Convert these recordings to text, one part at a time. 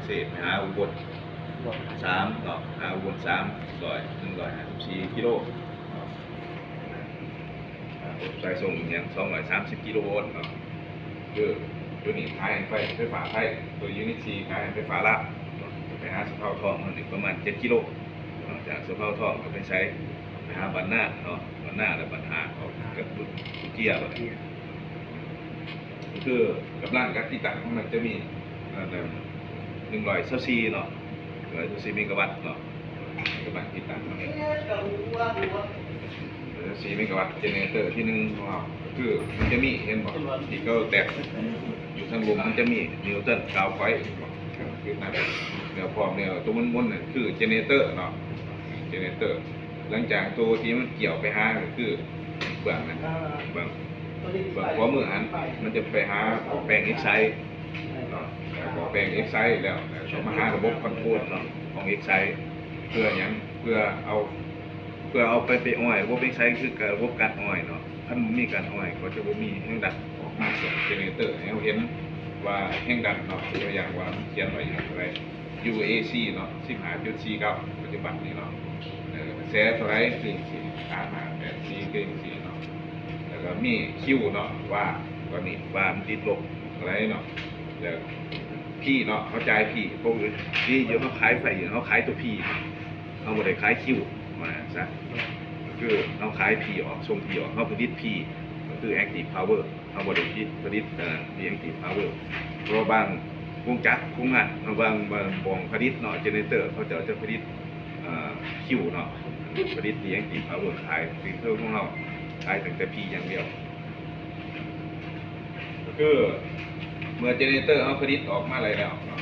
ເສດໄປຫາອຸບົນສາມເນາະ ຫາອຸບົນສາມຮ້ອຍ ໜຶ່ງຮ້ອຍຫ້າສິບສີ່ກິໂລເນາະ ອ່າ ສາຍສົ່ງຫຍັງສອງຮ້ອຍສາມສິບກິໂລໂວນເນາະ ຄືຕົວນີ້ຂາຍໃຫ້ໄຟ ໄຟຟ້າໄທ ຕົວຢູນິດສີ່ຂາຍໃຫ້ໄຟຟ້າລາວເນາະ ໄປຫາສະເພົາທອງເຮົານີ້ປະມານເຈັດກິໂລເນາະ ຈາກສະເພົາທອງກໍໄປໃສ ໄປຫາບ້ານນາເນາະ ບ້ານນາແລ້ວບ້ານຫາດ ອອກກັບເຈຍບັດນີ້ ຄືກຳລັງການຕິດຕັ້ງຂອງມັນຈະມີ ເອີ ໜຶ່ງຮ້ອຍຊາວສີ່ເນາະ ໜຶ່ງຮ້ອຍຊາວສີ່ເມກາວັດເນາະ ກຳລັງຕິດຕັ້ງເນາະ ໜຶ່ງຮ້ອຍຊາວສີ່ເມກາວັດ ເຈເນເຣເຕີທີໜຶ່ງຂອງເຮົາ ກໍຄືມັນຈະມີ ເຫັນບໍ່ ທີ່ເຂົາແຕກຢູ່ທາງລຸ່ມ ມັນຈະມີນິວຕັນ ກາວຄອຍ ເຫັນບໍ່ ຄືນັ້ນ ແລ້ວພ້ອມແລ້ວ ຕົວໝູນໆນັ້ນຄືເຈເນເຣເຕີເນາະ ເຈເນເຣເຕີ ຫຼັງຈາກໂຕທີ່ມັນກ່ຽວໄປຫາກໍຄືເບື້ອງນັ້ນ ເບື້ອງ ເບື້ອງຂວາມືຫັ້ນ ມັນຈະໄປຫາໝໍ້ແປງເອັກໄຊເນາະ ໝໍ້ແປງເອັກໄຊແລ້ວ ແລ້ວກໍມາຫາລະບົບຄອນໂທຣນເນາະ ຂອງເອັກໄຊ ເພື່ອຫຍັງ? ເພື່ອເອົາ ເພື່ອເອົາໄປ ໄປອອຍ ລະບົບເອັກໄຊຄືການ ລະບົບການອອຍເນາະ ຄັນບໍ່ມີການອອຍກໍຈະບໍ່ມີແຮງດັນອອກມາຈາກເຈເນເຣເຕີ ໃຫ້ເຮົາເຫັນວ່າແຮງດັນເນາະ ຕົວຢ່າງວ່າມັນຂຽນໄວ້ຢູ່ເທົ່າໃດ ຢູເອຊີເນາະ ສິບຫ້າຈຸດສີ່ເກົ້າ ປັດຈຸບັນນີ້ເນາະ ເອີ ກະແສເທົ່າໃດ ຄືຈັ່ງຊີ້ ສາມຫ້າແປດສີ່ ຄືຈັ່ງຊີ້ເນາະ ແລ້ວກະມີຄິວເນາະ ວ່າຕອນນີ້ວ່າມັນຕິດລົບເທົ່າໃດເນາະ ແລ້ວພີເນາະ ເຮົາຈ່າຍພີ ປົກກະຕິຢູ່ ເຮົາຂາຍໄຟ ເຮົາຂາຍຕົວພີ ເຮົາບໍ່ໄດ້ຂາຍຄິວ ວ່າຊັ້ນຊະ ຄືເຮົາຂາຍພີອອກ ສົ່ງພີອອກ ເຮົາຜະລິດພີ ກໍຄືແອັກຕິບພາວເວີ ເຮົາບໍ່ໄດ້ຜະລິດ ຜະລິດ ເອີ ຣີແອັກຕິບພາວເວີ ເພາະວ່າບາງໂຮງຈັກໂຮງງານ ເຮົາບາງ ບາງບ່ອນຜະລິດເນາະ ເຈເນເຣເຕີ ເຂົາເຈົ້າຈະຜະລິດ ເອີ ຄິວເນາະ ຜະລິດຣີແອັກຕິບພາວເວີຂາຍ ແຕ່ຂອງເຮົາຂາຍຕັ້ງແຕ່ພີຢ່າງດຽວ ກໍຄືເມື່ອເຈເນເຣເຕີເຮົາຜະລິດອອກມາໄດ້ແລ້ວເນາະ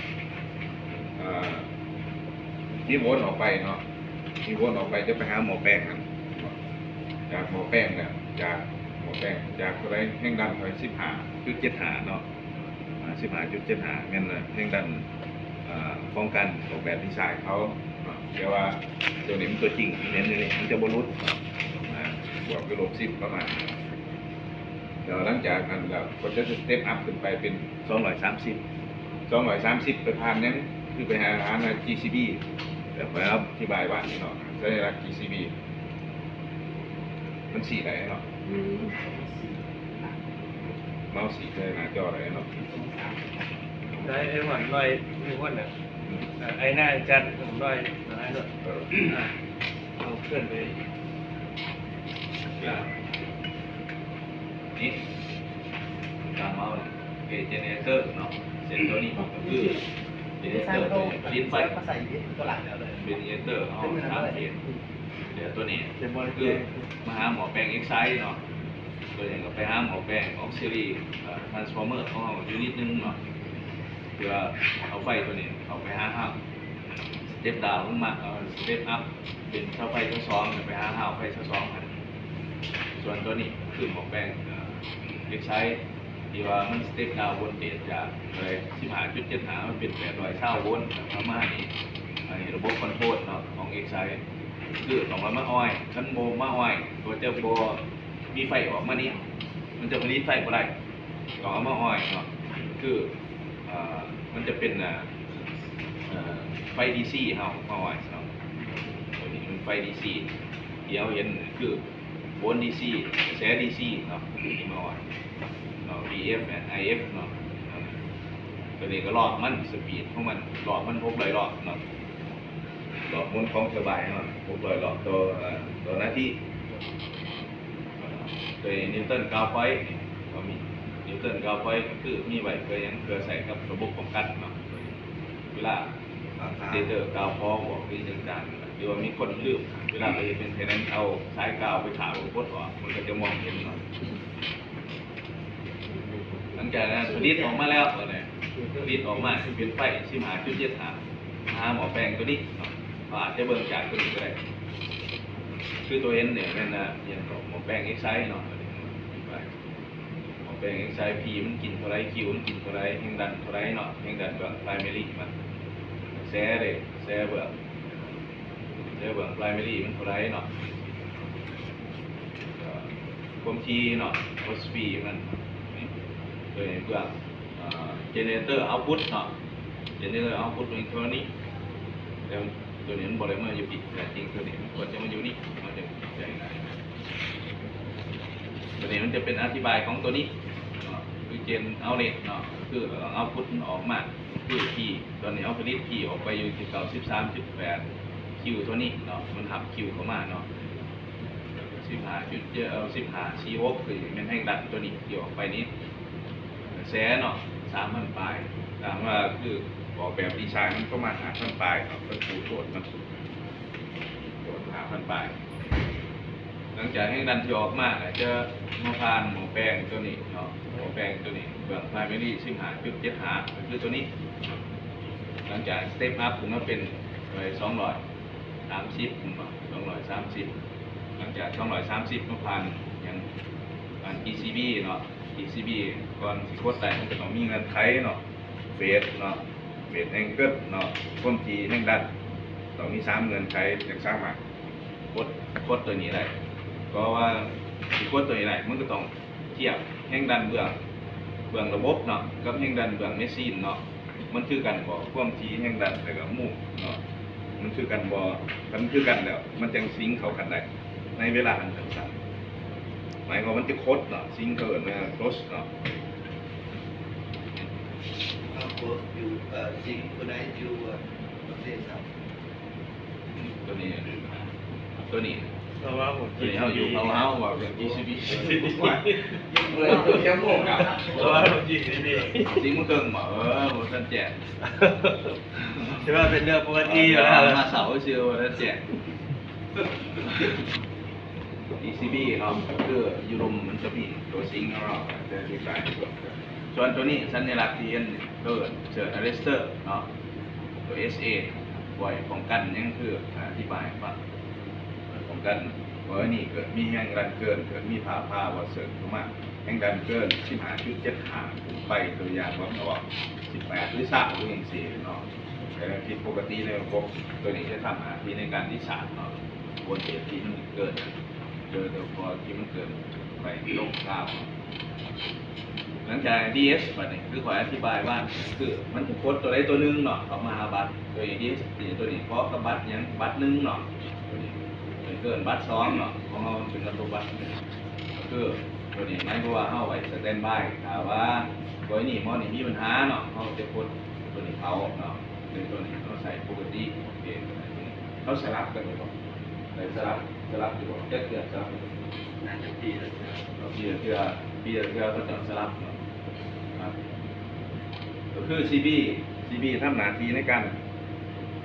ເອີ ມີໂວນອອກໄປເນາະ ມີໂວນອອກໄປຈະໄປຫາໝໍ້ແປງຫັ້ນ ຈາກໝໍ້ແປງນະ ຈາກໝໍ້ແປງ ຈາກເທົ່າໃດ ແຮງດັນເທົ່າໃດ ສິບຫ້າຈຸດເຈັດຫ້າເນາະ ອ່າ ສິບຫ້າຈຸດເຈັດຫ້າ ແມ່ນແຮງດັນ ອ່າ ຂອງການອອກແບບດີໄຊເຂົາເນາະ ແຕ່ວ່າຕົວນີ້ມັນຕົວຈິງ ເຫັນຢູ່ນີ້ ມັນຈະບໍ່ຫຼຸດເນາະ ອ່າ ບວກຢູ່ລົບສິບປະມານ ແລ້ວຫຼັງຈາກນັ້ນແລ້ວກໍຈະສະເຕັບອັບຂຶ້ນໄປເປັນສອງຮ້ອຍສາມສິບ ສອງຮ້ອຍສາມສິບໄປຜ່ານຫຍັງ? ຄືໄປຫາ ຫາໜ້າ ຈີຊີບີ ແບບທີ່ອະທິບາຍວ່ານີ້ເນາະ ສັນຍາລັກ ຈີຊີບີ ມັນຊີ້ໄດ້ເນາະ ອືມ ເມົາຊີ້ໃສ່ໜ້າຈໍໄດ້ເນາະ ໄດ້ ໄອ້ຫວັນໜ້ອຍ ໄອ້ຫວັນນະ ອືມ ເອີ ໄອ້ນາງຈັດໜ້ອຍ ເອີ ເອົາເຄື່ອນໄປ ນີ້ ການເມົານີ້ ເປັນເຈເນເຣເຕີເນາະ ເສັ້ນຕົວນີ້ກໍຄືເຈເນເຣເຕີ ເປັນເຈເນເຣເຕີ ເປັນເຈເນເຣເຕີເຮົາສາມເຟສ ແລ້ວຕົວນີ້ຄືມາຫາໝໍ້ແປງເອັກໄຊເນາະ ຕົວນີ້ກໍໄປຫາໝໍ້ແປງອອກຊິລີ ເອີ ທຣານສຟໍເມີຂອງເຮົາຢູ່ນິດໜຶ່ງເນາະ ເພື່ອເອົາໄຟຕົວນີ້ເຂົ້າໄປຫາເຮົາ ສະເຕັບດາວລົງມາ ເອົາສະເຕັບອັບ ເປັນເສົາໄຟເສົາສອງ ໄປຫາຮາວໄຟເສົາສອງຫັ້ນ ສ່ວນຕົວນີ້ຄືໝໍ້ແປງ ເອີ ເອັກໄຊ ທີ່ວ່າມັນສະເຕັບດາວໂວນເຕຈຈາກເທົ່າໃດ ສິບຫ້າຈຸດເຈັດຫ້າ ມັນເປັນແປດຮ້ອຍຊາວໂວນ ປະມານນີ້ ອັນນີ້ລະບົບຄອນໂທຣນເນາະ ຂອງເອັກໄຊ ຄືຕ້ອງເອົາມາອອຍ ຄັນບໍ່ມາອອຍກໍຈະບໍ່ມີໄຟອອກມານີ້ ມັນຈະຜະລິດໄຟບໍ່ໄດ້ ຕ້ອງເອົາມາອອຍເນາະ ຄື ເອີ ມັນຈະເປັນ ເອີ ເອີ ໄຟດີຊີເຮົາມາອອຍເນາະ ໂຕນີ້ມັນໄຟດີຊີທີ່ເຮົາເຫັນຄືໂວນດີຊີ ກະແສດີຊີເນາະ ທີ່ມາອອຍເນາະ ວີເອັຟ ແອນ ໄອເອັຟ ເນາະ ໂຕນີ້ກໍລອບມັນ ສະປີດຂອງມັນ ລອບມັນຫົກຮ້ອຍລອບເນາະ ລອບໝູນຂອງເທີບາຍເຮົາ ຫົກຮ້ອຍລອບຕໍ່ ເອີ ຕໍ່ນາທີ ໂດຍນິວຕັນກາວຄອຍ ກໍມີນິວຕັນກາວຄອຍ ກໍຄືມີໄວ້ເພື່ອຫຍັງ? ເພື່ອໃຊ້ກັບລະບົບປ້ອງກັນເນາະ ເວລາສະເຕເຕີກາວພໍບອກ ຫຼືຫຍັງຕ່າງໆ ຫຼືວ່າມີຄົນລືມ ເວລາໄປເຮັດເປັນໄທແນນ ເອົາສາຍກາວໄປຖາກ ແລ້ວກົດອອກ ມັນກໍຈະມອງເຫັນເນາະ. ຫຼັງຈາກນັ້ນຜະລິດອອກມາແລ້ວ ເອີ ຜະລິດອອກມາເປັນໄຟ ສິບຫ້າຈຸດເຈັດຫ້າ ຫາໝໍ້ແປງຕົວນີ້ເນາະ ເຮົາອາດຈະເບິ່ງຈາກຕົວນີ້ກໍໄດ້ ຄືຕົວເຫັນນີ້ແມ່ນ ອາ ຫຍັງເກາະ ໝໍ້ແປງເອັກໄຊເນາະ ໝໍ້ແປງເອັກໄຊ ພີມັນກິນເທົ່າໃດ ຄິວມັນກິນເທົ່າໃດ ແຮງດັນເທົ່າໃດເນາະ ແຮງດັນເບື້ອງໄພຣາຍເມຣີມັນ ກະແສເດ້ ກະແສເບື້ອງ ໃນເບື້ອງໄພຣາຍເມຣີມັນເທົ່າໃດເນາະ ຄວາມຖີ່ເນາະ ໂອສປີມັນ ໂດຍເບື້ອງ ເອີ ເຈເນເຣເຕີເອົາພຸດເນາະ ເປັນເລື່ອງເອົາພຸດເປັນເທົ່ານີ້ ແຕ່ຕົວນີ້ມັນບໍ່ໄດ້ມາຢູ່ພີ້ ແທ້ຈິງຕົວນີ້ມັນຄວນຈະມາຢູ່ນີ້ ມັນຈະໃຫຍ່ຫຼາຍ. ຕົວນີ້ມັນຈະເປັນອະທິບາຍຂອງຕົວນີ້ເນາະ ຄືເຈນເອົາເລັດເນາະ ຄືເອົາພຸດມັນອອກມາ ຄືຄີ ຕອນນີ້ເອົາຜະລິດຄີອອກໄປຢູ່ທີ່ເກົ້າສິບສາມຈຸດແປດຄິວຕົວນີ້ເນາະ ມັນຮັບຄິວເຂົ້າມາເນາະ. ສິບຫ້າຈຸດເຈັດ ເອີ ສິບຫ້າສີ່ຫົກ ຄືແມ່ນແຮງດັນຕົວນີ້ທີ່ອອກໄປນີ້ ກະແສເນາະ ສາມພັນປາຍ ຕາມວ່າຄືອອກແບບດີໄຊມັນປະມານຫ້າພັນປາຍເນາະ ເພິ່ນປູໂດດມັນໂດດຫ້າພັນປາຍ. ຫຼັງຈາກແຮງດັນທີ່ອອກມາ ກະຈະມາຜ່ານໝໍ້ແປງຕົວນີ້ເນາະ ໝໍ້ແປງຕົວນີ້ ເບື້ອງໄພຣາຍເມຣີ ສິບຫ້າຈຸດເຈັດຫ້າ ກະຄືຕົວນີ້. ຫຼັງຈາກສະເຕັບອັບຂຶ້ນມາເປັນ ເອີ ສອງຮ້ອຍ ສາມສິບ ແມ່ນບໍ່ ສອງຮ້ອຍສາມສິບ. ຫຼັງຈາກສອງຮ້ອຍສາມສິບມາຜ່ານຫຍັງ ຜ່ານ ຈີຊີບີ ເນາະ ຈີຊີບີ ກ່ອນຊິກົດໄດ້ມັນກະຕ້ອງມີເງື່ອນໄຂເນາະ ເວດເນາະ ເວດແອງເກິນເນາະ ຄວາມຖີ່ແຮງດັນ ຕ້ອງມີສາມເງື່ອນໄຂ ຈຶ່ງສາມາດກົດ ກົດຕົວນີ້ໄດ້. ເພາະວ່າຊິກົດຕົວນີ້ໄດ້ ມັນກະຕ້ອງ ທຽບແຮງດັນເບື້ອງ ເບື້ອງລະບົບເນາະ ກັບແຮງດັນເບື້ອງແມຊີນເນາະ ມັນຄືກັນບໍ່? ຄວາມຖີ່ແຮງດັນ ແລ້ວກະມູບເນາະ ມັນຄືກັນບໍ່? ຄັນຄືກັນແລ້ວ ມັນຈັ່ງຊິງເຂົ້າກັນໄດ້ໃນເວລາອັນສັ້ນໆ ໝາຍຄວາມວ່າມັນຈະຄົດເນາະ ຊິງເຂົ້າເອີ້ນວ່າ close ເນາະ. How close you, uh, sync tonight you, uh, say something. ຕົວນີ້ ຕົວນີ້ ເພາະວ່າຫົວ ຕົວນີ້ເຮົາຢູ່ ເພາະວ່າເຮົາເວົ້າເລື່ອງ ຈີຊີບີ ເບິ່ງຕົວຈະໝູກ ເພາະວ່າຫົວ ຈີຊີບີ ຊິງເຄິ່ງບໍ່? ເອີ ບໍ່ທັນແຈ້ງ ຖືວ່າເປັນເລື່ອງປົກກະຕິຢູ່ແລ້ວ ມາເຊົາຊື່ບໍ່ທັນແຈ້ງ. ຈີຊີບີ ເນາະ ກະຄືຢູ່ລຸ່ມມັນຈະມີຕົວຊິງເນາະ ແຕ່ທີ່ກາຍ ສ່ວນຕົວນີ້ສັນຍາລັກທີ່ເຫັນ ເອີ້ນ Surge Arrestor ເນາະ ຕົວ ເອສເອ ໄວ້ປ້ອງກັນຫຍັງ ຄືອະທິບາຍໃຫ້ຟັງ ປ້ອງກັນ ກໍອັນນີ້ເກີດມີແຮງດັນເກີນ ເກີດມີຟ້າຜ່າບໍ່ ເສີດເຂົ້າມາ ແຮງດັນເກີນສິບຫ້າຈຸດເຈັດຫ້າຂຶ້ນໄປ ຕົວຢ່າງວ່າອອກສິບແປດ ຫຼື ຊາວ ຫຼື ຈັ່ງຊີ້ເນາະ ແຕ່ຜິດປົກກະຕິໃນລະບົບ ຕົວນີ້ຈະທຳໜ້າທີ່ໃນການດິສຊາດເນາະ ໂວນເຕດທີ່ມັນເກີນ ເກີນ ເກີນກວ່າທີ່ມັນເກີນໄປລົງຊາວ. ຫຼັງຈາກ ດີເອສ ບາດນີ້ ຄືຂ້ອຍອະທິບາຍວ່າ ຄືມັນຈະກົດຕົວໃດຕົວໜຶ່ງເນາະ ເຂົ້າມາຫາບັດ ຕົວ ດີເອສ ຕົວນີ້ພໍກັບບັດຫຍັງ ບັດໜຶ່ງເນາະ ຕົວນີ້ເອີ້ນບັດສອງເນາະ ຂອງເຮົາມັນເປັນລະບົບບັດໜຶ່ງ ກະຄືຕົວນີ້ໝາຍຄວາມວ່າເຮົາໄວ້ standby ຖ້າວ່າ ກໍອັນນີ້ໝໍນີ້ມີບັນຫາເນາະ ເຮົາຈະກົດຕົວນີ້ເຂົ້າເນາະ ແຕ່ຕົວນີ້ເຮົາໃຊ້ປົກກະຕິ ໂອເຄ ເຮົາສະຫຼັບກັນຢູ່ບໍ່? ໄດ້ສະຫຼັບ ສະຫຼັບຢູ່ບໍ່? ຈັກເທື່ອສະຫຼັບຢູ່ບໍ່? ໜ້າຈະປີລະເທື່ອ ປີລະເທື່ອ ປີລະເທື່ອເຂົາເຈົ້າສະຫຼັບເນາະ ກະຄື ຊີບີ ຊີບີ ທຳໜ້າທີ່ໃນການ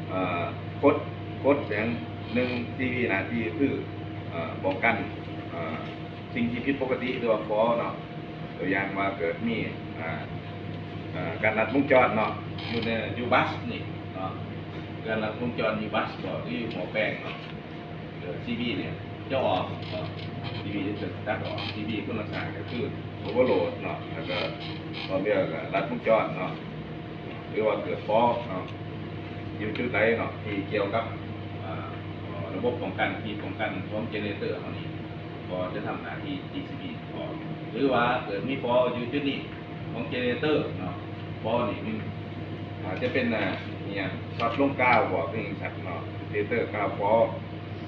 ເອີ ກົດ ກົດຫຍັງ ໜຶ່ງ ຊີບີ ໜ້າທີ່ຄື ເອີ ປ້ອງກັນ ເອີ ສິ່ງທີ່ຜິດປົກກະຕິ ຫຼືວ່າຟໍເນາະ ຕົວຢ່າງວ່າເກີດມີ ອ່າ ອ່າ ການລັດວົງຈອນເນາະ ຢູ່ໃນ ຢູ່ບັດນີ້ເນາະ ການລັດວົງຈອນຢູ່ບັດບໍ່ ຫຼືຢູ່ໝໍ້ແປງເນາະ ເອີ ຊີບີ ນີ້ຈະອອກເນາະ ຊີບີ ຈະຕັດອອກ ຊີບີ ໂຄງສ້າງກະຄື overload ເນາະ ແລ້ວກະ ພໍເມື່ອກະລັດວົງຈອນເນາະ ຫຼືວ່າເກີດຟໍເນາະ ຢູ່ຈຸດໃດເນາະ ທີ່ກ່ຽວກັບ ອ່າ ລະບົບປ້ອງກັນ ທີ່ປ້ອງກັນຂອງ generator ເຮົານີ້ ກໍຈະທຳໜ້າທີ່ ຈີຊີບີ ອອກ ຫຼືວ່າເກີດມີຟໍຢູ່ຈຸດນີ້ຂອງ generator ເນາະ ຟໍນີ້ມັນອາດຈະເປັນ ອ່າ ອີ່ຫຍັງ ຊັອດລົງກາວບໍ່ ຄືຫຍັງຊັ້ນເນາະ generator ກາວຟໍ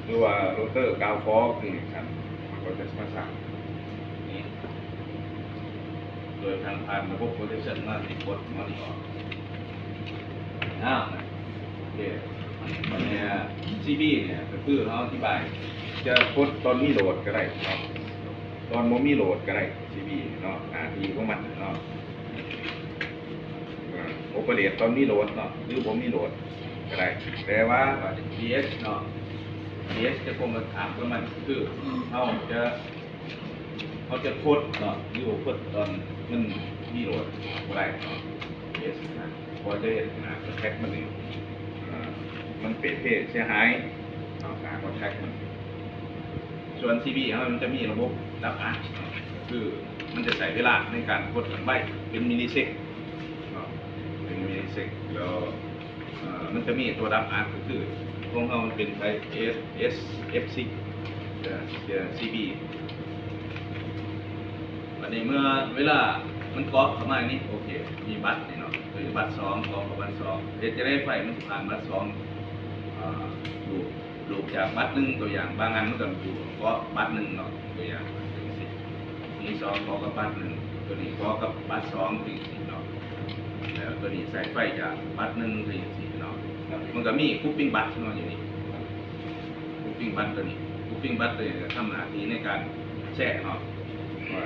ຫຼືວ່າ rotor ກາວຟໍ ຄືຫຍັງຊັ້ນ ມັນກໍຈະມາສ້າງນີ້ ໂດຍທາງຜ່ານລະບົບ protection ມາຕິດກົດມັນອອກ ອ້າວ ໂອເຄ ບັດນີ້ ຊີບີ ນີ້ກະຄືເຮົາອະທິບາຍ ຈະກົດຕອນມີໂຫຼດກະໄດ້ເນາະ ຕອນບໍ່ມີໂຫຼດກະໄດ້ ຊີບີ ເນາະ ໜ້າທີ່ຂອງມັນເນາະ ໂອເປີເຣດຕອນມີໂຫຼດເນາະ ຫຼືບໍ່ມີໂຫຼດກະໄດ້ ແຕ່ວ່າ ດີເອສ ເນາະ ດີເອສ ຈະກົງກັນຂ້າມກັບມັນ ຄືເຮົາຈະ ເຮົາຈະກົດເນາະ ຫຼືວ່າກົດຕອນມັນມີໂຫຼດບໍ່ໄດ້ເນາະ ເອສນະ ເພາະຈະເຮັດໃຫ້ໜ້າຄອນແທກມັນນີ້ ເອີ ມັນເປ່ເພເສຍຫາຍເນາະ ໜ້າຄອນແທກມັນ. ສ່ວນ ຊີບີ ເຮົາມັນຈະມີລະບົບດັບອັດເນາະ ຄືມັນຈະໃຊ້ເວລາໃນການກົດໄວ ເປັນມິນລີເຊັກເນາະ ເປັນມິນລີເຊັກ ແລ້ວ ເອີ ມັນຈະມີຕົວດັບອັດ ກະຄືຂອງເຮົາມັນເປັນໄພ ເອສ ເອສ ເອັຟ ຊິກ ເອີ ເອີ ຊີບີ ບາດນີ້ເມື່ອເວລາມັນກອກເຂົ້າມານີ້ ໂອເຄ ມີບັດນີ້ເນາະ ເອີ ບັດສອງ ກອງກັບບັດສອງ ເຮັດຈັ່ງໃດໄຟມັນຊິຜ່ານບັດສອງ ອ່າ ລູບ ລູບຈາກບັດໜຶ່ງ ຕົວຢ່າງ ບາງອັນມັນກໍລູບເກາະບັດໜຶ່ງເນາະ ຕົວຢ່າງ ມີສອງເກາະກັບບັດໜຶ່ງ ຕົວນີ້ເກາະກັບບັດສອງ ຈັ່ງຊີ້ເນາະ ແລ້ວຕົວນີ້ໃສ່ໄຟຈາກບັດໜຶ່ງ ຈັ່ງຊີ້ເນາະ ມັນກໍມີ looping bus ເນາະ ຢູ່ນີ້ looping bus ຕົວນີ້ looping bus ຕົວນີ້ກໍທຳໜ້າທີ່ໃນການແຊະເນາະ ວ່າ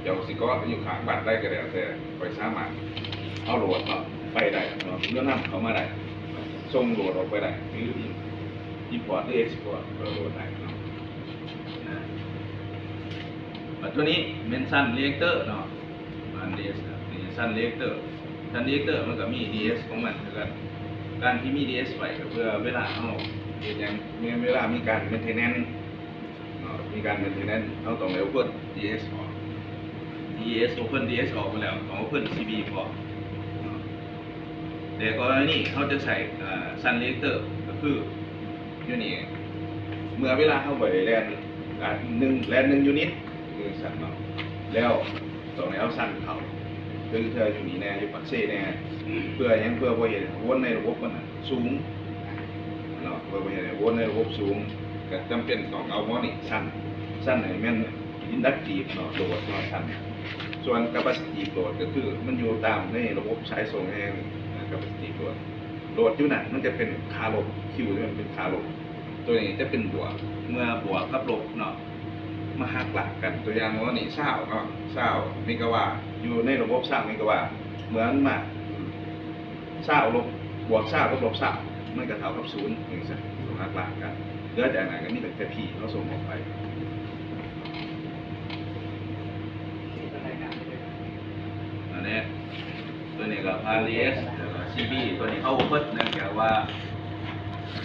ເຈົ້າຊິເກາະຢູ່ຂ້າງບັດໃດກໍແລ້ວແຕ່ ຂ້ອຍສາມາດເອົາໂຫຼດເນາະ ໄປໄດ້ເນາະ ແລ້ວນຳເຂົ້າມາໄດ້ ສົ່ງໂຫຼດອອກໄປໄດ້ ຫຼື import ຫຼື export ໂຫຼດໄດ້ເນາະ ບັດຕົວນີ້ແມ່ນ Sun Reactor ເນາະ ອັນນີ້ Sun Reactor Sun Reactor ມັນກໍມີ DS ຂອງມັນຄືກັນ ການທີ່ມີ DS ໄວ້ກໍເພື່ອເວລາເຮົາເຮັດຫຍັງ ເວລາມີການ maintenance ເນາະ ມີການ maintenance ເຮົາຕ້ອງໄດ້ open DS ອອກ DS open DS ອອກໄປແລ້ວ ຕ້ອງ open CB ພ້ອມເນາະ ແຕ່ກໍລະນີເຮົາຈະໃຊ້ Sun Reactor ກໍຄື ຢູ່ນີ້ ເມື່ອເວລາເຮົາບໍ່ໄດ້ແລ່ນ ອ່າ ໜຶ່ງ ແລ່ນໜຶ່ງຢູນິດຈັ່ງຊັ້ນເນາະ ແລ້ວຕ້ອງໄດ້ເອົາ Sun ເຂົ້າ ຄືເທື່ອຢູ່ນີ້ແດ່ ຢູ່ປາກເຊແດ່ ເພື່ອຫຍັງ? ເພື່ອບໍ່ເຮັດໃຫ້ວົນໃນລະບົບມັນນະສູງເນາະ ເພື່ອບໍ່ເຮັດໃຫ້ວົນໃນລະບົບສູງ ກໍຈຳເປັນຕ້ອງເອົາໝໍນີ້ Sun Sun ນີ້ແມ່ນ inductive ເນາະ ໂຫຼດເນາະ Sun ສ່ວນ capacitive load ກໍຄືມັນຢູ່ຕາມໃນລະບົບສາຍສົ່ງແຮງ capacitive load ໂຫຼດຢູ່ນັ້ນມັນຈະເປັນຂາລົບ Q ນີ້ມັນເປັນຂາລົບ ຕົວນີ້ຈະເປັນບວກ ເມື່ອບວກກັບລົບເນາະ ມາຫັກລ້າງກັນ ຕົວຢ່າງວ່ານີ້ ຊາວເນາະ ຊາວເມກາວາດ ຢູ່ໃນລະບົບຊາວເມກາວາດ ເມື່ອມັນມາ ຊາວລົບ ບວກຊາວກັບລົບຊາວ ມັນກໍເທົ່າກັບສູນ ຈັ່ງຊັ້ນ ເຮົາຫັກລ້າງກັນ ເຫຼືອຈາກນັ້ນກໍມີແຕ່ P ເຮົາສົ່ງອອກໄປ ອັນນີ້ ຕົວນີ້ກໍຜ່ານ DS ແລ້ວກໍ CB ຕົວນີ້ເຂົ້າບໍ່ເບິດ ເນື່ອງຈາກວ່າ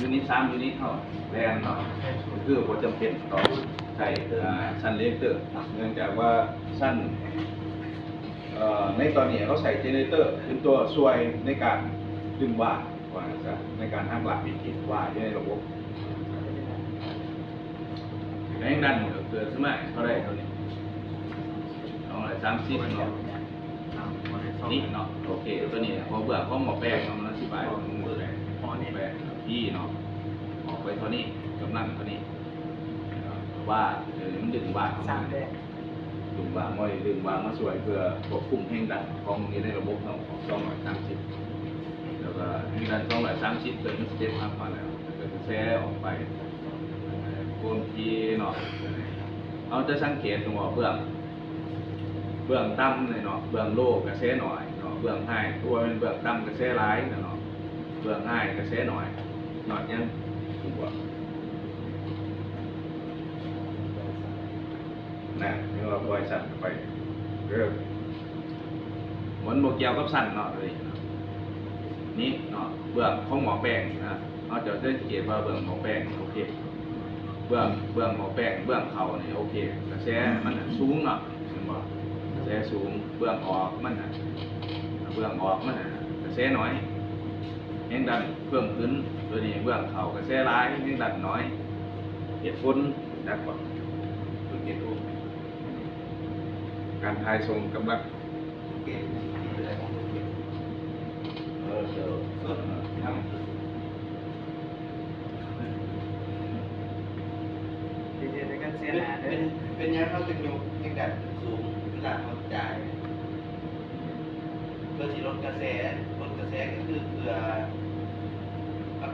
unit ສາມ unit ເຮົາແລ່ນເນາະ ກໍຄືບໍ່ຈຳເປັນຕ້ອງໃຊ້ Sun Reactor ເນື່ອງຈາກວ່າ Sun ເອີ ໃນຕອນນີ້ເຮົາໃຊ້ generator ເປັນຕົວຊ່ວຍໃນການດຶງວາ ວ່າຊັ້ນຊະ ໃນການຫັກລ້າງວາຢູ່ໃນລະບົບ ແຮງດັນກໍເກີດຂຶ້ນມາເທົ່າໃດເທົ່ານີ້ ສອງຮ້ອຍສາມສິບເນາະ ນີ້ເນາະ ໂອເຄ ຕົວນີ້ ເພາະເບື້ອງຂອງໝໍ້ແປງເນາະ ມັນອະທິບາຍຂອງໝໍ້ແປງ ໝໍ້ແປງ P ເນາະ ອອກໄປເທົ່ານີ້ ກຳລັງເທົ່ານີ້ ວາ ເອີ ມັນດຶງວາເຂົ້າມາ ດຶງວາມາ ດຶງວາມາຊ່ວຍເພື່ອຄວບຄຸມແຮງດັນຂອງຢູ່ໃນລະບົບເຮົາ ສອງຮ້ອຍສາມສິບ ແລ້ວກໍແຮງດັນສອງຮ້ອຍສາມສິບ ຕົວນີ້ມັນ step up ມາແລ້ວ ແລ້ວກໍກະແສອອກໄປ ຄວາມຖີ່ເນາະ ເຮົາຈະສັງເກດວ່າເບື້ອງ ເບື້ອງຕ່ຳນີ້ເນາະ ເບື້ອງ low ກະແສໜ້ອຍເນາະ ເບື້ອງ high ຄືວ່າແມ່ນເບື້ອງຕ່ຳກະແສຫຼາຍເນາະ ເບື້ອງ high ກະແສໜ້ອຍ ຍ້ອນຫຍັງ? ຮູ້ບໍ່? ນະ ເຫັນວ່າປ່ອຍ Sun ໄປ ເອີ ມັນບໍ່ກ່ຽວກັບ Sun ເນາະ ຕົວນີ້ ນີ້ເນາະ ເບື້ອງຂອງໝໍ້ແປງນີ້ນະ ເຮົາຈະສັງເກດວ່າເບື້ອງໝໍ້ແປງ ໂອເຄ ເບື້ອງ ເບື້ອງໝໍ້ແປງ ເບື້ອງເຂົ້ານີ້ ໂອເຄ ກະແສມັນນະສູງເນາະ ເຫັນບໍ່? ກະແສສູງ ເບື້ອງອອກມັນນະ ເບື້ອງອອກມັນນະ ກະແສໜ້ອຍ ແຮງດັນເພີ່ມຂຶ້ນ ຕົວນີ້ເບື້ອງເຂົ້າກະແສຫຼາຍ ແຮງດັນໜ້ອຍ ເຫດຜົນ ຈັກບໍ່? ເພິ່ນເຮັດໂອ ການຖ່າຍສົ່ງກຳລັງ ເອີ ເອີ ເອີ ເປັນຫຍັງເຮົາຈຶ່ງຍົກແຮງດັນຂຶ້ນສູງ ເວລາເຮົາຈ່າຍ ເພື່ອຊິລົດກະແສ ລົດກະແສກໍຄືເພື່ອ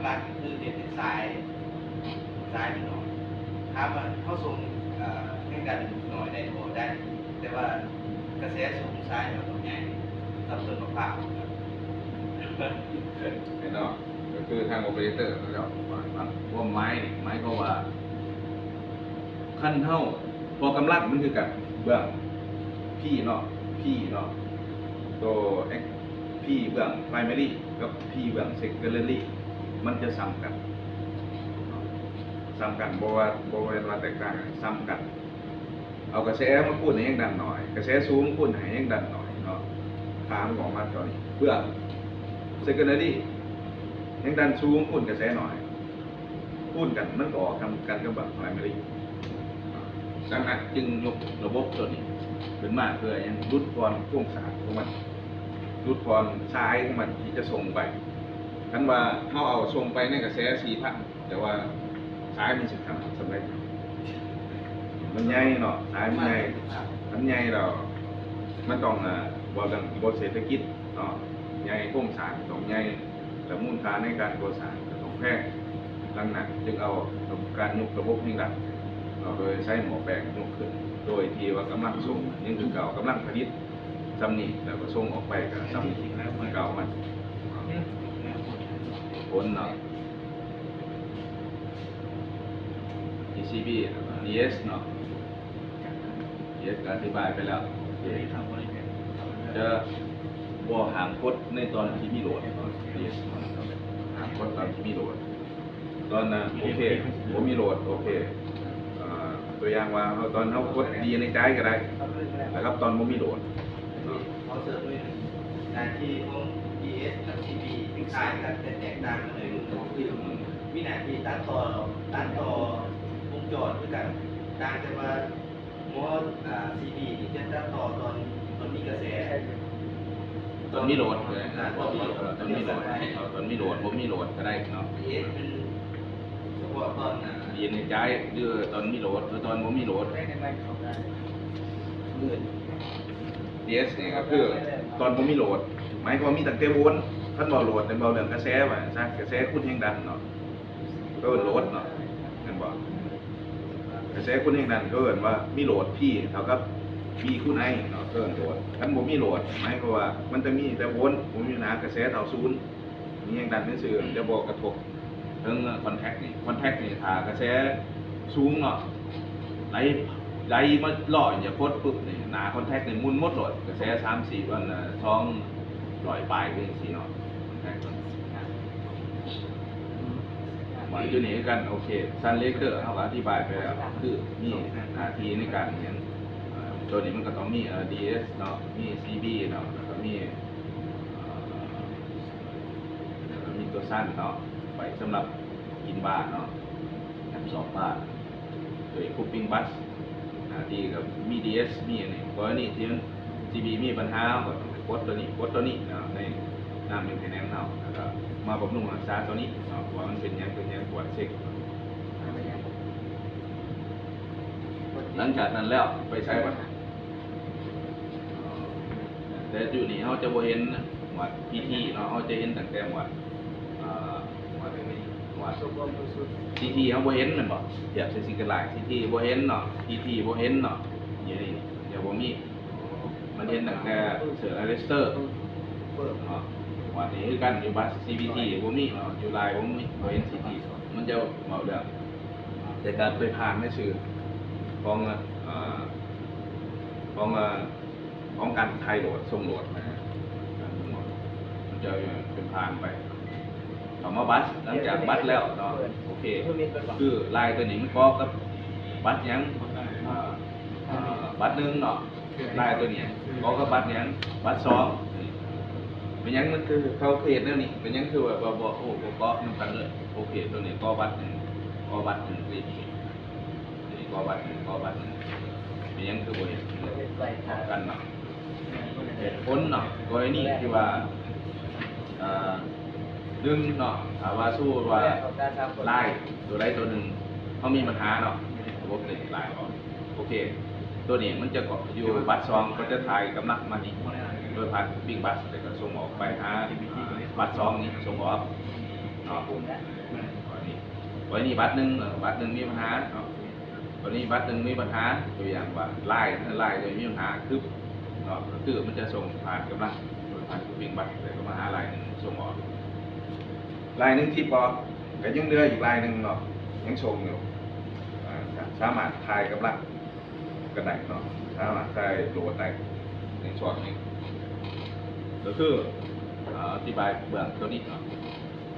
ຫຼັກໆ ກໍຄືເຮັດໃຫ້ສາຍ ສາຍມັນໜ້ອຍ ຖາມວ່າເຮົາສົ່ງ ເອີ ແຮງດັນໜ້ອຍໄດ້ບໍ່? ໄດ້ ແຕ່ວ່າກະແສສູງ ສາຍເຮົາຕ້ອງໃຫຍ່ ສ່ຳຕົ້ນມະພ້າວ ເຫັນເນາະ ກໍຄືທາງ operator ເຂົາເຈົ້າວ່າ ຄວາມໝາຍນີ້ ໝາຍຄວາມວ່າ ຄັນເຮົາ ເພາະກຳລັງມັນຄືກັນ ເບື້ອງ P ເນາະ P ເນາະ ໂຕ X P ເບື້ອງ primary ກັບ P ເບື້ອງ secondary ມັນຈະສ່ຳກັນ ສ່ຳກັນ ບໍ່ວ່າ ບໍ່ແມ່ນວ່າແຕກຕ່າງ ສ່ຳກັນ ເອົາກະແສມາຄູນໃຫ້ແຮງດັນໜ້ອຍ ກະແສສູງຄູນໃຫ້ແຮງດັນໜ້ອຍເນາະ ຄ່າມັນອອກມາເທົ່ານີ້ ເບື້ອງ secondary ແຮງດັນສູງຄູນກະແສໜ້ອຍ ຄູນກັນ ມັນກໍອອກສ່ຳກັນກັບ primary ດັ່ງນັ້ນຈຶ່ງຍົກລະບົບຕົວນີ້ຂຶ້ນມາ ເພື່ອຫຍັງ? ຫຼຸດຜ່ອນໂຄງສ້າງຂອງມັນ ຫຼຸດຜ່ອນສາຍຂອງມັນທີ່ຈະສົ່ງໄປ. ຄັນວ່າເຮົາເອົາສົ່ງໄປໃນກະແສສີ່ພັນ ແຕ່ວ່າສາຍມັນຊິຂາດສ່ຳໃດ? ມັນໃຫຍ່ເນາະ ສາຍມັນໃຫຍ່ ມັນໃຫຍ່ແລ້ວ ມັນຕ້ອງ ອາ ເວົ້າເລື່ອງບົດເສດຖະກິດເນາະ ໃຫຍ່ ໂຄງສ້າງຕ້ອງໃຫຍ່ ແລະ ມູນຄ່າໃນການກໍ່ສ້າງກໍຕ້ອງແພງ. ດັ່ງນັ້ນຈຶ່ງເອົາການຍົກລະບົບແຮງດັນເນາະ ໂດຍໃຊ້ໝໍ້ແປງຍົກຂຶ້ນ ໂດຍທີ່ວ່າກຳລັງສົ່ງຍັງຄືເກົ່າ ກຳລັງຜະລິດສ່ຳນີ້ ແລ້ວກໍສົ່ງອອກໄປກໍສ່ຳນີ້ຄືເກົ່າ ມັນຜົນເນາະ ຈີຊີບີ ແລ້ວກໍດີເອສເນາະ. ເອສ ກໍອະທິບາຍໄປແລ້ວ ຈະບໍ່ຫ້າມກົດໃນຕອນທີ່ມີໂຫຼດເນາະ ເອສ ຫ້າມກົດຕອນທີ່ມີໂຫຼດ ຕອນນັ້ນໂອເຄ ບໍ່ມີໂຫຼດ ໂອເຄ ເອີ ຕົວຢ່າງວ່າເຮົາ ຕອນເຮົາກົດດີເອັນເອັດໄອກໍໄດ້ ແລ້ວກັບຕອນບໍ່ມີໂຫຼດເນາະ. ຂໍເສີມໜ້ອຍໜຶ່ງ ໜ້າທີ່ຂອງດີເອສກັບຊີບີຄ້າຍກັນ ແຕ່ແຕກຕ່າງກັນໜ້ອຍໜຶ່ງ ກໍຄື ອືມ ມີໜ້າທີ່ຕັດຕໍ່ ຕັດຕໍ່ວົງຈອນຄືກັນ ຕ່າງແຕ່ວ່າ ໝໍ ອາ ຊີບີນີ້ຈະຕັດຕໍ່ຕອນ ຕອນມີກະແສ ຕອນມີໂຫຼດ ເອີ ຕອນມີໂຫຼດ ເອີ ຕອນມີໂຫຼດ ເອີ ຕອນມີໂຫຼດ ບໍ່ມີໂຫຼດກໍໄດ້ເນາະ. ເອສ ເປັນສະເພາະຕອນ ອາ ດີເອັນເອັດໄອ ຫຼືຕອນມີໂຫຼດ ຫຼືຕອນບໍ່ມີໂຫຼດ. ດີເອສ ນີ້ກໍຄືຕອນບໍ່ມີໂຫຼດ ໝາຍຄວາມວ່າມີຕັ້ງແຕ່ໂວນ ຄັນເວົ້າໂຫຼດ ແມ່ນເວົ້າເລື່ອງກະແສວ່າຊັ້ນ ກະແສຄູນແຮງດັນເນາະ ເອີ້ນໂຫຼດເນາະ ແມ່ນບໍ່? ກະແສຄູນແຮງດັນ ເອີ້ນວ່າມີໂຫຼດ P ເທົ່າກັບ V ຄູນ I ເນາະ ເອີ້ນໂຫຼດ. ຄັນບໍ່ມີໂຫຼດ ໝາຍຄວາມວ່າມັນຈະມີແຕ່ໂວນ ບໍ່ມີຫາກະແສເທົ່າສູນ ມີແຮງດັນຊື່ໆ ຈະບໍ່ກະທົບເຖິງຄອນແທກນີ້. ຄອນແທກນີ້ ຖ້າກະແສສູງເນາະ ໄຫຼ ໄຫຼມາລ້ອຍ ຢ່າກົດປຶບນີ້ ໜ້າຄອນແທກນີ້ໝຸ່ນໝົດໂລດ ກະແສສາມສີ່ ອັນ ສອງຮ້ອຍປາຍ ຄືຈັ່ງຊີ້ເນາະ. ມາຢູ່ນີ້ຄືກັນ ໂອເຄ ຊັນເລກເຕີເຮົາກໍອະທິບາຍໄປແລ້ວ ຄືມີໜ້າທີ່ໃນການຫຍັງ ເອີ ຕົວນີ້ມັນກໍຕ້ອງມີ ເອີ ດີເອສເນາະ ມີຊີບີເນາະ ແລ້ວກໍມີ ເອີ ແລ້ວກໍມີຕົວຊັນເນາະ ໄວ້ສຳລັບກິນບາເນາະ ແອບຊອບບາ ໂດຍຄຸບປິງບັດ ໜ້າທີ່ກໍມີດີເອສ ມີອັນນີ້ ກໍອັນນີ້ທີ່ມັນ ຊີບີມີບັນຫາ ເຮົາກໍຕ້ອງໄປກົດຕົວນີ້ ກົດຕົວນີ້ເນາະ ໃນນາມເມັນເທນແນນເຮົາ ແລ້ວກໍມາບຳລຸງຮັກສາຕົວນີ້ເນາະ ວ່າມັນເປັນຫຍັງ ເປັນຫຍັງ ກວດເຊັກ. ຫຼັງຈາກນັ້ນແລ້ວໄປໃສບັດ? ແຕ່ຢູ່ນີ້ເຮົາຈະບໍ່ເຫັນໝວດ ພີທີ ເນາະ ເຮົາຈະເຫັນຕັ້ງແຕ່ໝວດ ເອີ ໝວດ ໝວດ ຊີທີ ເຮົາບໍ່ເຫັນແມ່ນບໍ່? ທຽບໃສ່ຊິງເກີນລາຍ ຊີທີ ບໍ່ເຫັນເນາະ ພີທີ ບໍ່ເຫັນເນາະ ຢູ່ນີ້ຈະບໍ່ມີ ມັນເຫັນຕັ້ງແຕ່ເຊີອາເຣັສເຕີ ເນາະ ບັດນີ້ຄືກັນ ຢູ່ບັດ ຊີພີທີ ບໍ່ມີເນາະ ຢູ່ລາຍບໍ່ມີ ບໍ່ເຫັນ ຊີທີ ມັນຈະເວົ້າເລື່ອງແຕ່ການໄປຜ່ານໃນຊື່ຂອງ ເອີ ຂອງ ເອີ ຂອງການຖ່າຍໂຫຼດ ສົ່ງໂຫຼດນະ ການສົ່ງໂຫຼດ ມັນຈະເປັນຜ່ານໄປ ເຂົ້າມາບັດ ຫຼັງຈາກບັດແລ້ວເນາະ ໂອເຄ ຄືລາຍຕົວນີ້ມັນກໍກັບບັດຫຍັງ ເອີ ເອີ ບັດໜຶ່ງເນາະ ລາຍຕົວນີ້ກໍກັບບັດຫຍັງ ບັດສອງ ເປັນຫຍັງມັນຄືເຂົາເຮັດແນວນີ້ ເປັນຫຍັງຄືວ່າບໍ່ ບໍ່ ໂອ້ ບໍ່ເກາະນຳກັນເລີຍ ໂອເຄ ຕົວນີ້ກໍບັດໜຶ່ງ ກໍບັດໜຶ່ງ ຕົວນີ້ກໍບັດໜຶ່ງ ກໍບັດໜຶ່ງ ເປັນຫຍັງຄືບໍ່ເຮັດເຂົ້າກັນເນາະ ເຫດຜົນເນາະ ກໍລະນີທີ່ວ່າ ເອີ ໜຶ່ງເນາະ ຖ້າວ່າສົມມຸດວ່າລາຍຕົວໃດຕົວໜຶ່ງເຮົາມີບັນຫາເນາະ ລະບົບເນັດລາຍເຮົາ ໂອເຄ ຕົວນີ້ມັນຈະເກາະຢູ່ບັດສອງ ກໍຈະຖ່າຍກຳລັງມານີ້ ໂດຍຜ່ານບິງບັດ ແລ້ວກໍສົ່ງອອກໄປຫາບັດສອງນີ້ ສົ່ງອອກເນາະ ອັນນີ້ ອັນນີ້ບັດໜຶ່ງ ເອີ ບັດໜຶ່ງມີບັນຫາເນາະ ຕົວນີ້ບັດໜຶ່ງມີບັນຫາ ຕົວຢ່າງວ່າລາຍ ລາຍຕົວນີ້ມີບັນຫາ ຄືເນາະ ກໍຄືມັນຈະສົ່ງຜ່ານກຳລັງ ໂດຍຜ່ານບິງບັດ ແລ້ວກໍມາຫາລາຍໜຶ່ງ ສົ່ງອອກ ລາຍໜຶ່ງທີ່ບໍ່ ກໍຍັງເຫຼືອອີກລາຍໜຶ່ງເນາະ ຍັງສົ່ງຢູ່ ອາ ສາມາດຖ່າຍກຳລັງ ກໍໄດ້ເນາະ ສາມາດໃຊ້ໂຫຼດໄດ້ໃນຊ່ວງນີ້ ກໍຄື ເອີ ອະທິບາຍເບື້ອງຕົວນີ້ເນາະ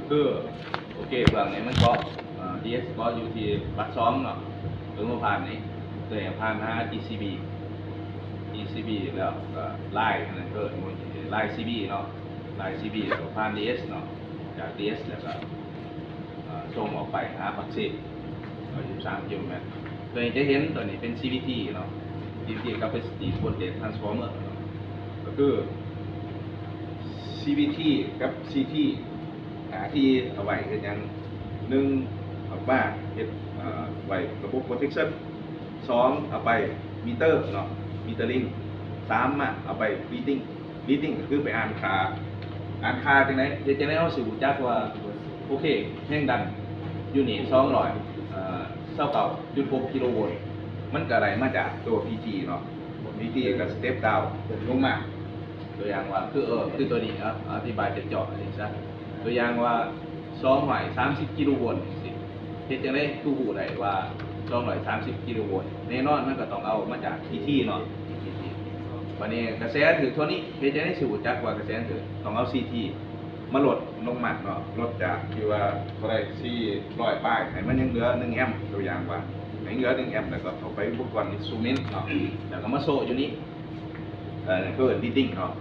ຄື ໂອເຄ ເບື້ອງນີ້ມັນເກາະ ເອີ ດີເອສ ເກາະຢູ່ທີ່ບັດສອງເນາະ ເຖິງວ່າຜ່ານນີ້ ຕົວນີ້ຜ່ານຫາ ຈີຊີບີ ຈີຊີບີ ແລ້ວກໍລາຍ ອັນນັ້ນເອີ້ນວ່າລາຍ ຊີບີ ເນາະ ລາຍ ຊີບີ ແລ້ວກໍຜ່ານ ດີເອສ ເນາະ ຈາກ ດີເອສ ແລ້ວກໍ ເອີ ສົ່ງອອກໄປຫາປາກເຊ ເອີ ສິບສາມກິໂລແມັດ ໂດຍຈະເຫັນຕົວນີ້ເປັນ ຊີວີທີ ເນາະ ຊີວີທີ Capacity Voltage Transformer ເນາະ ກໍຄື ຊີວີທີ ກັບ ຊີທີ ໜ້າທີ່ເອົາໄວ້ເຮັດຫຍັງ? ໜຶ່ງ ເອົາມາເຮັດ ເອີ ໄວ້ລະບົບໂປຣເທັກຊັນ, ສອງ ເອົາໄປມີເຕີເນາະ ມີເຕີລິງ, ສາມ ມາເອົາໄປຣີດດິ້ງ ຣີດດິ້ງກໍຄືໄປອ່ານຄ່າ ອ່ານຄ່າຈັ່ງໃດ? ເຮັດຈັ່ງໃດເຮົາຊິຮູ້ຈັກວ່າ ໂອເຄ ແຮງດັນຢູ່ນີ້ ສອງຮ້ອຍ ເອີ ຊາວເກົ້າຈຸດຫົກກິໂລໂວນ ມັນກໍໄດ້ມາຈາກຕົວ ພີທີ ເນາະ ພີທີ ກໍສະເຕັບດາວລົງມາ ຕົວຢ່າງວ່າ ຄື ເອີ ຄືຕົວນີ້ເນາະ ອະທິບາຍເຈາະໆ ຈັ່ງຊີ້ຊະ ຕົວຢ່າງວ່າ ສອງຮ້ອຍສາມສິບກິໂລໂວນຈັ່ງຊີ້ ເຮັດຈັ່ງໃດຄືຮູ້ໄດ້ວ່າ ສອງຮ້ອຍສາມສິບກິໂລໂວນ? ແນ່ນອນມັນກໍຕ້ອງເອົາມາຈາກ ພີທີ ເນາະ ພີທີ ບັດນີ້ກະແສຖືກເທົ່ານີ້ ເຮັດຈັ່ງໃດຊິຮູ້ຈັກວ່າກະແສຖືກ? ຕ້ອງເອົາ ຊີທີ ມາລົດລົງມາເນາະ ລົດຈາກທີ່ວ່າເທົ່າໃດ ສີ່ຮ້ອຍປາຍ ໃຫ້ມັນຍັງເຫຼືອໜຶ່ງແອມ ຕົວຢ່າງວ່າ ໃຫ້ເຫຼືອໜຶ່ງແອມ ແລ້ວກໍເອົາໄປອຸປະກອນອິນສະຕູເມັນເນາະ ແລ້ວກໍມາໂຊະຢູ່ນີ້ ເອີ ເອີ້ນຣີດດິ້ງເນາະ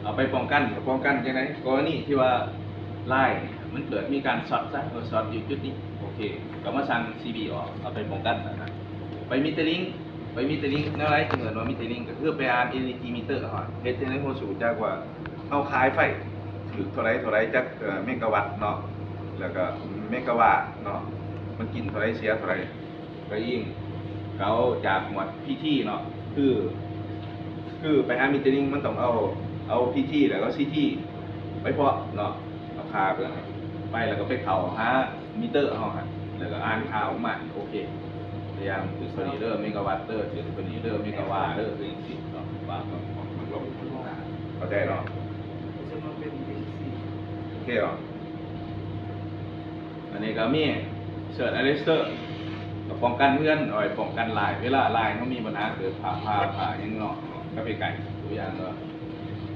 ເອົາໄປປ້ອງກັນ ກໍປ້ອງກັນຈັ່ງໃດ? ກໍລະນີທີ່ວ່າລາຍມັນເກີດມີການຊັອດຊະ ເອີ ຊັອດຢູ່ຈຸດນີ້ ໂອເຄ ກໍມາສັ່ງ ຊີບີ ອອກ ເອົາໄປປ້ອງກັນນະ ໄປມີເຕີລິງ ໄປມີເຕີລິງ ແນວໃດຈຶ່ງເອີ້ນວ່າມີເຕີລິງ? ກໍຄືໄປອ່ານ ເອນ ອີ ຈີ ມີເຕີ ເຮົາ ເຮັດຈັ່ງໃດເຮົາຊິຮູ້ຈັກວ່າເຮົາຂາຍໄຟຖືກເທົ່າໃດ ເທົ່າໃດ ຈັກ ເອີ ເມກາວັດເນາະ ແລ້ວກໍເມກາວາເນາະ ມັນກິນເທົ່າໃດ ເສຍເທົ່າໃດ? ກໍອີງ ເຂົາຈາກໝວດ ພີທີ ເນາະ ຄື ຄືໄປຫາມີເຕີລິງ ມັນຕ້ອງເອົາ ເອົາ ພີທີ ແລ້ວກໍ ຊີທີ ໄປເພາະເນາະ ເອົາຄ່າໄປ ໄປແລ້ວກໍໄປເຂົ້າຫາມີເຕີເຮົາຫັ້ນ ແລ້ວກໍອ່ານຄ່າອອກມາ ໂອເຄ ຢ່າງຖືກເທົ່ານີ້ເດີ ເມກາວັດເດີ ຖືກເທົ່ານີ້ເດີ ເມກາວາເດີ ຄືຈັ່ງຊີ້ເນາະ ວ່າມັນ ມັນລົງ ເຂົ້າໃຈເນາະ ໂອເຄເນາະ. ອັນນີ້ກໍມີ ເຊີດອາເຣັສເຕີ ກໍປ້ອງກັນເຮືອນ ເອົາໄວ້ປ້ອງກັນລາຍ ເວລາລາຍເຮົາມີບັນຫາເກີດ ຟ້າຜ່າ ຟ້າຫຍັງເນາະ ກໍໄປໃກ້ ຕົວຢ່າງວ່າ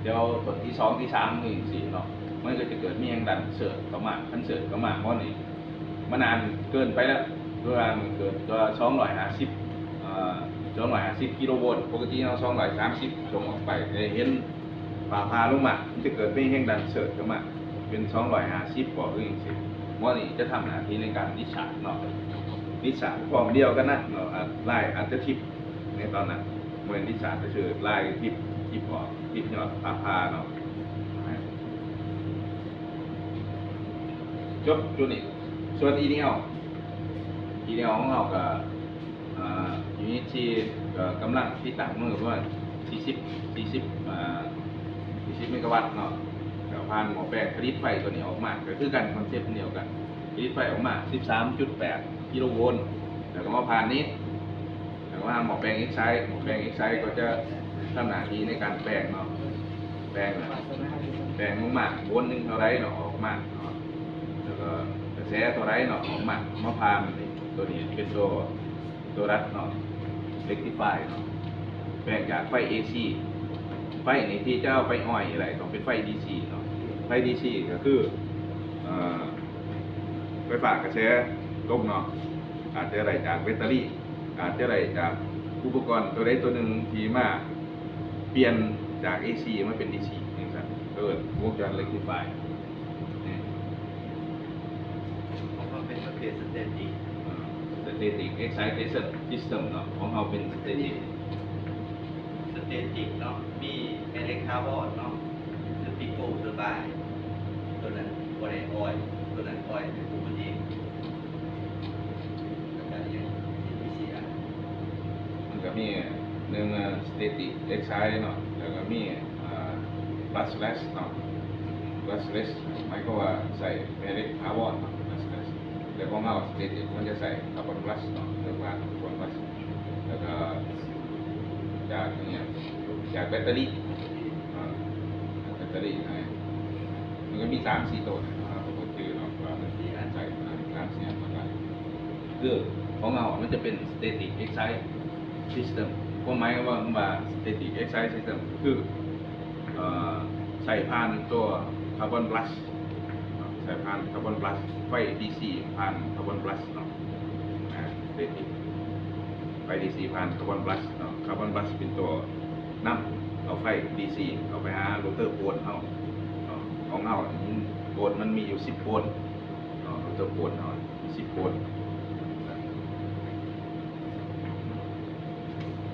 ແຖວຕົ້ນທີສອງທີສາມ ຈັ່ງຊີ້ເນາະ ມັນກໍຈະເກີດມີແຮງດັນເຊີດເຂົ້າມາ ຄັນເຊີດເຂົ້າມາໝໍນີ້ ມັນນານເກີນໄປແລ້ວ ເວລາມັນເກີດກໍສອງຮ້ອຍຫ້າສິບ ເອີ ສອງຮ້ອຍຫ້າສິບກິໂລໂວນ ປົກກະຕິເຮົາສອງຮ້ອຍສາມສິບ ສົ່ງອອກໄປ ໄດ້ເຫັນ ຟ້າຜ່າລົງມາ ມັນຈະເກີດມີແຮງດັນເຊີດເຂົ້າມາ ເປັນສອງຮ້ອຍຫ້າສິບບໍ ຫຼືຈັ່ງຊີ້ ໝໍນີ້ຈະທຳໜ້າທີ່ໃນການດິສຊາດເນາະ ດິສຊາດພ້ອມດຽວກັນນະເນາະ ອາດ ລາຍອາດຈະທິບໃນຕອນນັ້ນ ບໍ່ແມ່ນດິສຊາດ ກໍຄືລາຍທິບ ທິບອອກ ທິບຍອດ ພາ ພາເນາະ ຈົບຈຸດນີ້. ສ່ວນ ອີ ເອັນ ແອລ ອີ ເອັນ ແອລ ຂອງເຮົາກໍ ອ່າ ຢູນິດທີ່ ເອີ ກຳລັງຕິດຕັ້ງມັນກໍປະມານສີ່ສິບ ສີ່ສິບ ອ່າ ສີ່ສິບເມກາວັດເນາະ ແລ້ວຜ່ານໝໍ້ແປງຜະລິດໄຟຕົວນີ້ອອກມາ ກໍຄືກັນ ຄອນເຊັບດຽວກັນ ຜະລິດໄຟອອກມາສິບສາມຈຸດແປດກິໂລໂວນ ແລ້ວກໍມາຜ່ານນີ້ ແລ້ວກໍມາໝໍ້ແປງເອັກໄຊ ໝໍ້ແປງເອັກໄຊກໍຈະທຳໜ້າທີ່ໃນການແປງເນາະ ແປງ ແປງລົງມາໂວນໜຶ່ງເທົ່າໃດເນາະ ອອກມາເນາະ ແລ້ວກໍກະແສເທົ່າໃດເນາະ ອອກມາ ມາຜ່ານນີ້ ຕົວນີ້ເປັນຕົວ ຕົວລັດເນາະ ເຣັກຕິຟາຍເນາະ ແປງຈາກໄຟເອຊີ ໄຟນີ້ທີ່ຈະເອົາໄປອອຍໄດ້ ຕ້ອງເປັນໄຟດີຊີເນາະ ໄຟດີຊີກໍຄື ເອີ ໄຟຟ້າກະແສຕົກເນາະ ອາດຈະໄດ້ຈາກແບັດເຕີຣີ ອາດຈະໄດ້ຈາກອຸປະກອນຕົວໃດຕົວໜຶ່ງທີ່ມາປ່ຽນຈາກເອຊີມາເປັນດີຊີ ຈັ່ງຊັ້ນ ເອີ້ນວົງຈອນເຣັກຕິຟາຍ. ຂອງເຮົາເປັນປະເພດສະເຕຕິກ ສະເຕຕິກເອັກໄຊເຕຊັນຊິສເຕັມເນາະ ຂອງເຮົາເປັນສະເຕຕິກ ສະເຕຕິກເນາະ ມີແມ່ເຫຼັກຖາວອນເນາະ ຄືປີໂກ ຫຼືບາຍ ຕົວນັ້ນບໍ່ໄດ້ອອຍ ຕົວນັ້ນອອຍໃຫ້ຜູ້ມັນເອງ ແລ້ວກໍອີກ ອີກສີ່ອັນ ມັນກໍມີ ໜຶ່ງ ສະເຕຕິກເອັກໄຊເນາະ ແລ້ວກໍມີ ອ່າ ບຣັສເລສເນາະ ບຣັສເລສ ໝາຍຄວາມວ່າໃຊ້ແມ່ເຫຼັກຖາວອນເນາະ ບຣັສເລສ ແຕ່ຂອງເຮົາສະເຕຕິກມັນຈະໃຊ້ຄາບອນບຣັສເນາະ ເອີ້ນວ່າຄາບອນບຣັສ ແລ້ວກໍຈາກຫຍັງ ຈາກແບັດເຕີຣີ ອ່າ ແບັດເຕີຣີ ມັນກໍມີສາມສີ່ໂຕນະ ເຮົາກໍບໍ່ຈື່ເນາະວ່າມັນມີອັນໃດ ສາມສີ່ອັນ ຄືຂອງເຮົາມັນຈະເປັນສະເຕຕິກເອັກໄຊ ຊິສເຕັມ ຄວາມໝາຍຄຳວ່າ ຄຳວ່າສະເຕຕິກເອັກໄຊຊິສເຕັມ ກໍຄື ເອີ ໃຊ້ຜ່ານຕົວຄາບອນບຣັສ ໃຊ້ຜ່ານຄາບອນບຣັສ ໄຟດີຊີຜ່ານຄາບອນບຣັສເນາະ ສະເຕຕິກ ໄຟດີຊີຜ່ານຄາບອນບຣັສເນາະ ຄາບອນບຣັສເປັນຕົວນຳເອົາໄຟດີຊີເຂົ້າໄປຫາໂຣເຕີໂປນເຮົາເນາະ ຂອງເຮົາໂປນມັນມີຢູ່ສິບໂປນເນາະ ໂຣເຕີໂປນເຮົາ ສິບໂວນ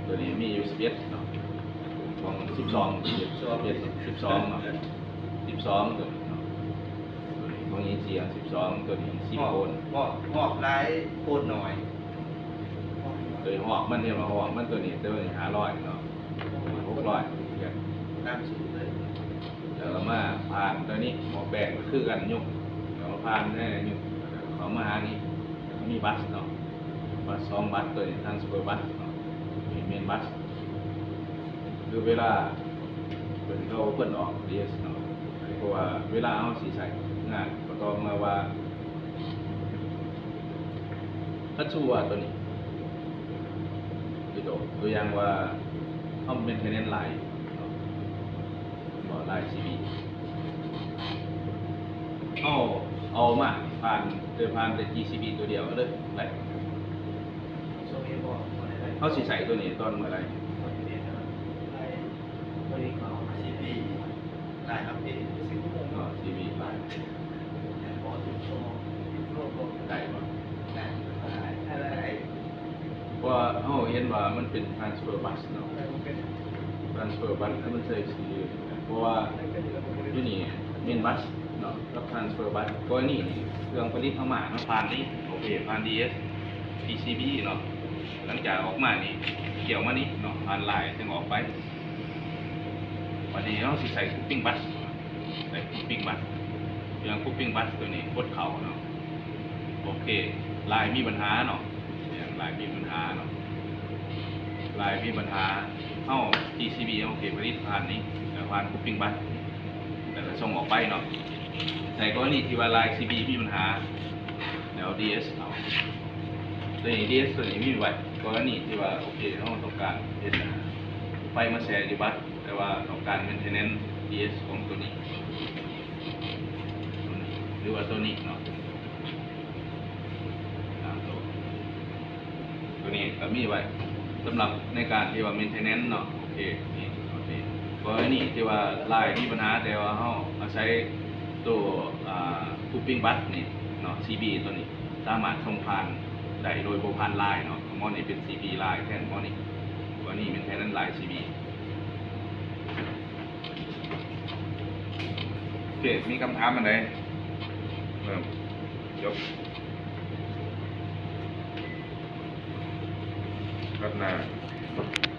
ຕົວນີ້ມີຢູ່ສິບເອັດເນາະ ຂອງສິບສອງ ສິບສອງ ເນາະ ສິບສອງ ຕົວນີ້ເນາະ ຂອງເອເຊຍສິບສອງ ຕົວນີ້ສິບໂຄນ ງອກ ງອກຫຼາຍໂຄນໜ້ອຍ ໂດຍຮອກມັນ ເຫັນບໍ່ ຮອກມັນຕົວນີ້ ຕົວນີ້ຫ້າຮ້ອຍເນາະ ຫົກຮ້ອຍ ຕາມສູດເລີຍ ແລ້ວກໍມາຜ່ານຕົວນີ້ ໝໍ້ແປ້ງກໍຄືກັນ ຍົກ ແລ້ວກໍຜ່ານແນ່ ຍົກເຂົ້າມາຫານີ້ ມີບັດເນາະ ບັດສອງບັດ ຕົວນີ້ transfer bus ເນາະ ເປັນ main bus ຄືເວລາເພິ່ນ ເຂົາເພິ່ນອອກ DS ເນາະ ເພາະວ່າເວລາເຮົາຊິໃຊ້ງານ ກໍຕ້ອງມາວ່າ ຄັນສົມມຸດວ່າຕົວນີ້ ຕົວ ຕົວຢ່າງວ່າເຮົາ maintenance line ເນາະ ບໍ່ line CB ເຮົາເອົາມາຜ່ານ ໂດຍຜ່ານແຕ່ GCB ຕົວດຽວເລີຍ ໄດ້ ເຮົາຊິໃຊ້ຕົວນີ້ຕອນເມື່ອໃດ? ສິບປີ ໄດ້ອັບເດດ ເອີ ສິບປີ ໄດ້ບໍ່? ໄດ້ ໄດ້ ເພາະວ່າເຮົາເຫັນວ່າມັນເປັນ transfer bus ເນາະ transfer bus ມັນໃສ່ສີ ເພາະວ່າຢູ່ນີ້ main bus ເນາະ ກັບ transfer bus ກໍລະນີນີ້ ເຄື່ອງຜະລິດເອົາມາເນາະ ຜ່ານນີ້ ໂອເຄ ຜ່ານ DS ທີ່ CB ເນາະ ຫຼັງຈາກອອກມານີ້ ກ່ຽວມານີ້ເນາະ ຜ່ານ line ຈຶ່ງອອກໄປ ບັດນີ້ເຮົາຊິໃສ່ grouping bus ໃສ່ grouping bus ເລື່ອງ grouping bus ຕົວນີ້ກົດເຂົ້າເນາະ ໂອເຄ line ມີບັນຫາເນາະ line ມີບັນຫາເນາະ line ມີບັນຫາ ເຮົາ GCB ເຮົາເກັບຜະລິດຜ່ານນີ້ ແລ້ວຜ່ານ grouping bus ແລ້ວກໍສົ່ງອອກໄປເນາະ ໃນກໍລະນີທີ່ວ່າ line CB ມີບັນຫາ ແລ້ວ DS ເອົາ ຕົວນີ້ DS ຕົວນີ້ມີໄວ້ ກໍລະນີທີ່ວ່າ ໂອເຄ ເຮົາຕ້ອງການເຮັດໄຟມາແຊ່ຢູ່ບັດ ແຕ່ວ່າຕ້ອງການ maintenance DS ຂອງຕົວນີ້ ຕົວນີ້ ຫຼືວ່າຕົວນີ້ເນາະ ສາມຕົວ ຕົວນີ້ກໍມີໄວ້ສຳລັບໃນການທີ່ວ່າ maintenance ເນາະ ໂອເຄ ນີ້ ໂອເຄ ກໍລະນີທີ່ວ່າ line ມີບັນຫາ ແຕ່ວ່າເຮົາອາໄສຕົວ ອ່າ grouping bus ນີ້ເນາະ CB ຕົວນີ້ ສາມາດສົ່ງຜ່ານໄດ້ໂດຍບໍ່ຜ່ານ line ເນາະ ໝໍ້ນີ້ເປັນ CB line ແທນ ໝໍ້ນີ້ ຕົວນີ້ແມ່ນແທນ line CB ໂອເຄ ມີຄຳຖາມອັນໃດ? ເລີ່ມ ຈົບ ກັບໜ້າ